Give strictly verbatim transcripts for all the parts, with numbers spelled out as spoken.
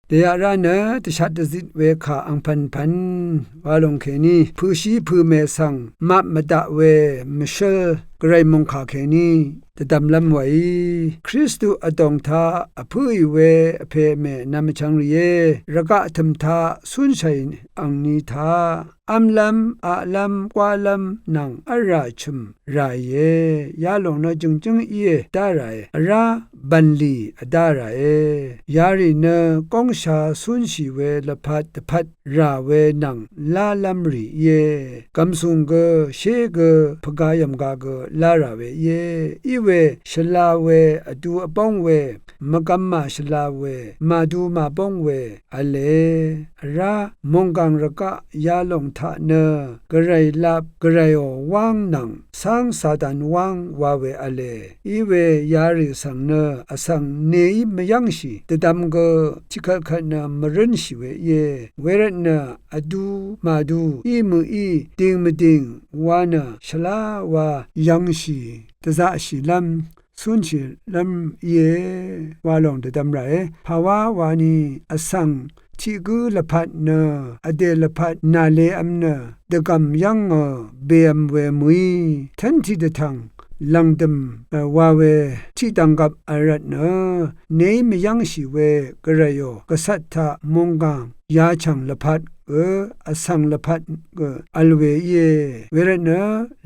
Dèyaq rá nø dvshat dvzit we kà angpv̀npv̀n wa lòng kèní pø̀shí pø̀mè svng map mvdaq we mvshǿl Gvray mòngkà kèní dvdvmlv́m wèí Kristu vdòng taq vpǿì we vpè vmè nvm vchvng rìé, rvgaq tø̀m taq cúnshàì angni taq v́mlv́m aqlv́m gwálv́m nvng v́lrà chø̀m ràìe. Yalòng nø jø̀ngjǿng íe dá ràe, vrá bv̀nlì vdá ràe. Yarì nø góngsha cúnshì we lvpat dvpvt rà we nvng lálv́m rì íe. Gv̀msùng gø shé gø pvga yv̀mga gø lá rà we íe. Í we shvla we vdu vbóng we mvgvm màshvla we màdu màbóng we v̄le. Vrá mònggàng rvgaq yalòng taq nø Gvray lap Gvrayò wáng nvng cáng Satan wáng wa we v̄le. Í we yarì svng nø vsvng neí mvyv́ngshì dvdvm gø tiqkvtkvt nø mvrǿnshì we íe. Wervtnø vdu màdu í mø̀í dìng mvdìng wa nø shvlá wa yv̄ngshì dvzaqshìlv́m cúnshìlv́m íe wa lòng dvdvm ràe. Pàwá wani vsvng tiq gǿ lvpat nø vdè lvpat nàle v̄m nø dvgv̀m yv́ngø bèv̄m we mø̀í tv́nti dvtv̀ng lv̀ngdø̀m wa we tiqdv̀ng gvp vl rvtnø neí mvyv́ngshì we Gvrayò gvcvt taq mònggàng yachv̀ng lvpat gø vsvng lvpat gø vl we íe. Wervtnø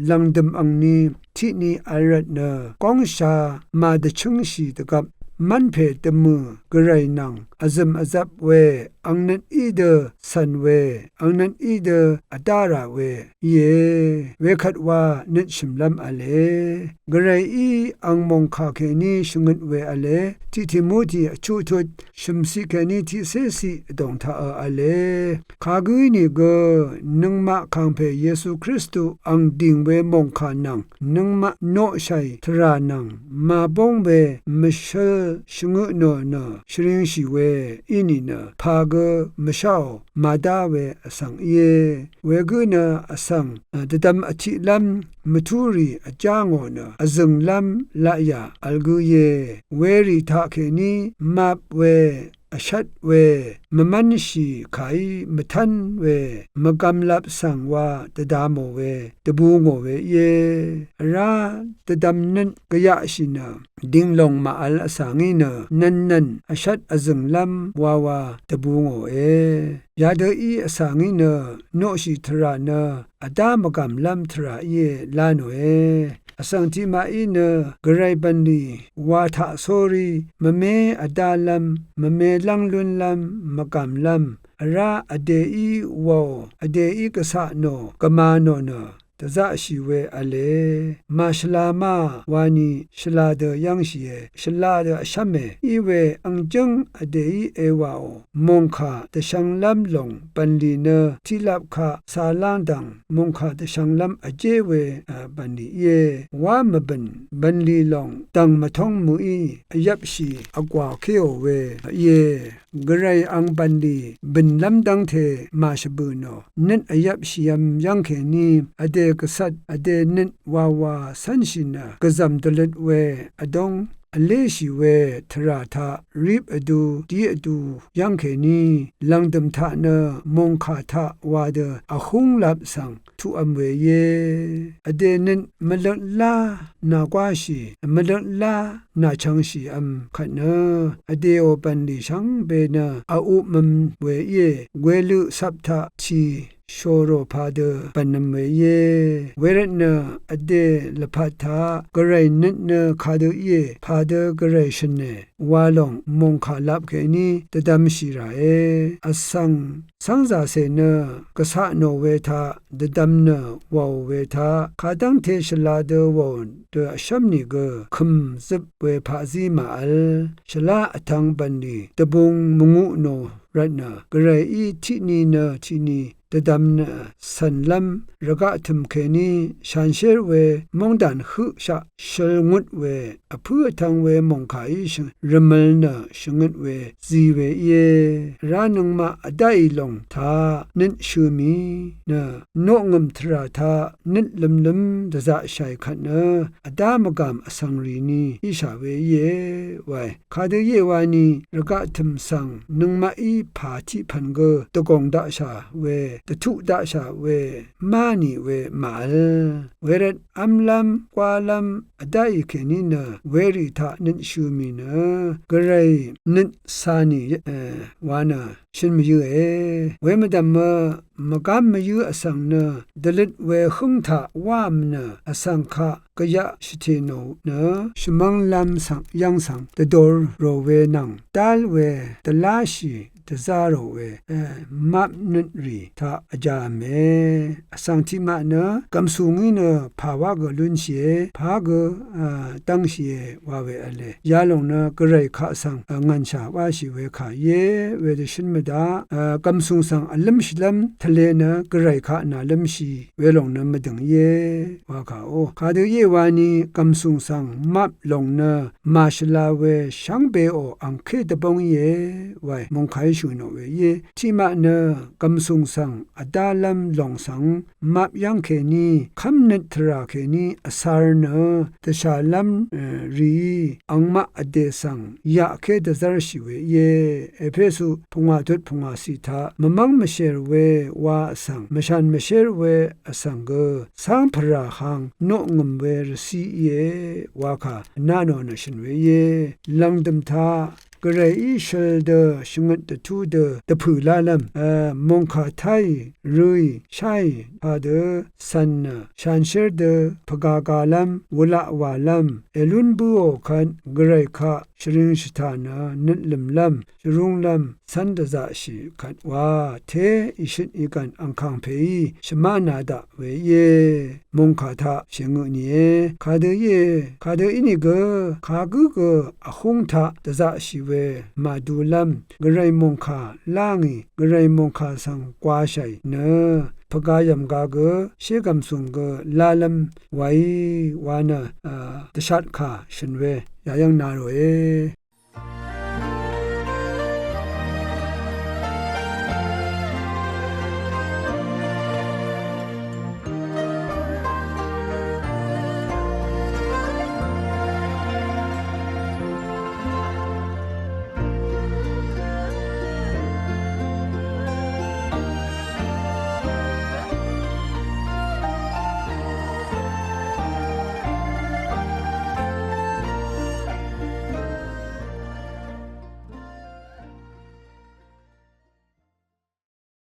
lv̀ngdø̀m angni tiqni vl rvtnø góngsha màdvchǿngshì dvgvp mv́npè dvmø̀ Gvray nvng vzø̀m vzvp we angnøt í dø cv̀n we angnøt í dø vdá rà we íe. Wekvt wa nøtshø̀mlv́m v̄le. Gvrayí ang mòngkà kèní shvngøt we v̄le. Tiq Timoti vchuqtut shø̀mciq kèní tiqcéciq vdòng taqø v̄le. Kagǿí nìgø nøngmaq kàngpè Yesu Kristu ang dìng we mòngkà nvng nøngmaq noqshàì tvrà nvng màbóng we mvshǿl shvngøtnò nø shvringshì we í nìnø pà gø mvsháò màdá we vsvng íe. Wegǿ nø vsvng dvdvm vtiqlv́m mvtúrì vjá ngò nø vzø̀nglv́m laqyà vl gǿ íe. Werì taqkèní map we vshvt we mvmv́nshì kàí mvtv́n we mvgvmlap svng wa dvda mò we dvbu ngò we íe. Vrá dvdvmnøt gvyaqshì nø dìnglòng màvl vsa ngí nø nv̀nnv̀n vshvt vzø̀nglv́m wawa dvbu ngòe. Yadø í vsa ngí nø noqshì tvrà nø vdá mvgàmlv́m tvrà íe lá nòe. Vsvng tiqmaqí nø Gvray bv̀nlì wa taq sórí mvmé vdálv́m mvmé lv́ng lúnlv́m mvgàmlv́m vrá vdèí wàò vdèí gvcaq nò gvma nò nø dvzaqshì we v̄le. Màshvla ma wani shvla dø yv́ngshìe, shvla dø vshv́me. Iwe angjǿng vdèí ewàò mòngkà dvshvnglv́m lòng bv̀nlì nø tiqlap kaq caláng dv̀ng mòngkà dvshvnglv́m vjé we bv̀nlì íe. Wá mvbø̀n bv̀nlì lòng dv̀ng mvtóng mø̀í vyvpshì vgwàkéò we íe. Gvray ang bv̀nlì bø̀nlv́m dv́ngte màshvbø̀ nò nøt vyvpshìvm yv́ngkèní vdè gvcvt vdè nøt wawa cv́nshì nø gvzv̀m dvløt we vdóng vléshì we tvrà taq rip vdu dí vdu yv́ngkèní lv̀ngdø̀m taq nø mòngkà taq wa dø vhúng lap svng tuqvm we íe. Vdè nøt mvløtlá nàgwáshì mvløtlá nàchv̄ngshìvm kvt nø vdèò bv̀nlì shvngbe nø vupmvm we íe. Gweløq cvp taq tì shòrò padø bv̀nvm we íe. Wervtnø vdè lvpat taq Gvray nøt nø kadø íe. Padø Gvray shø̀ne wa lòng mòngkà lap kèní dvdvmshì ràe. Vsvng cv́ngzàcè nø gvcaq nò we taq dvdvm nø wàò we taq kadv́ngte shvla dø wàò dø vshv́m nìgø kø̀m zøp we paqzí màvl. Shvlá vtv̄ng bv̀nlì dvbung mvnguq nò rvtnø Gvrayí tiqni nø tiqni dvdvm nø cv̀nlv́m rvgaq tø̀m kèní shanshér we móngdàn høqshaq shøl ngut we vpǿ vtv̄ng we mòngkàí shø̀ng rvmøl nø shvngøt we zi we íe. Vrá nøngmaq vdáì lòng taq nøt shø̀ mì nø noqngø̀m tvrà taq nøt lømløm dvzaqshàì kvt nø vdá mvgàm vsvng rì ni íshà we íe wae. Kadø íe wani rvgaq tø̀m svng nøngmaqí pà tiq pv̀n gø dvgòng daqshà we, dvtuq daqshà we, má nì we màvl. Wervt v́mlv́m gwálv́m vdáì kèní nø werì taq nøt shø̀ mì nø gvray nøt cà nì e wa nø shøn mvyǿe. Wemvdv̀mø mvgám mvyǿ vsvng nø dvløt we hǿng taq wávm nø vsvng kaq gvyaq shvtè nò nø shvmv́nglv́m svng yv́ng svng dvdor rò we nvng dál we dvláshì dvzá rò we e map nøt rì taq vjàv̀me. Vsvng tiqmaq nø gv̀msù ngí nø pà wá gø lúnshìe, pà gø e dv́ngshìe wa we v̄le. Yalòng nø gvray kaq svng e ngv̀nshà wáshì we kà íe. Wedø shǿn mvdaq e gv̀msùng svng vlǿmshìlv́m tvle nø gvray kaq nàlǿmshì welòng nø mvdø̀ng íe wa kà ó. Kadø íe wani gv̀msùng svng map lòng nø màshvla we shvngbeò angké dvbóng íe wae mòngkàí shø̀ nò we íe. Tiqmaq nø gv̀msùng svng vdálv́m lòng svng map yv́ng kèní kv́mnøt tvrà kèní vsar nø dvshàlv́m e rìí angmaq vdè svng yaqké dvzv́rshì we íe. Epesu pungwà tut pungwà ciq taq mvmv́ng mvshèr we wa vsvng, mvshàn mvshér we vsvng gø cáng pvrà hang noqngø̀m we rvcí íe wa kà vná nò nø shø̀n we íe. Lv̀ngdø̀m taq gvrayí shøl dø shvngøt dvtú dø dvpø̀ lálv́m e mòngkà táì røì sháì padø cv̀n nø shanshér dø pvgā gālv́m wulaq wàlv́m èlún bǿò kvt gvray kaq shvring shvtà nø nøt lø̀mlv́m shvrúnglv́m cv́n dvzaqshì kvt wa té ìshøt ìgv̀n angkàng pèí shvmána daq we íe. Mòngkà taq shèngø nìe. Kadø íe, kadø ínìgø kagǿ gø vhúng taq dvzaqshì we màdulv́m gvray mòngkà lá ngì gvray mòngkà svng gwāshàì nø pvgā yv̀mga gø shégv̀msùng gø lálv́m waí wa nø e dvshatkà shø̀n we yayv́ng na ròe.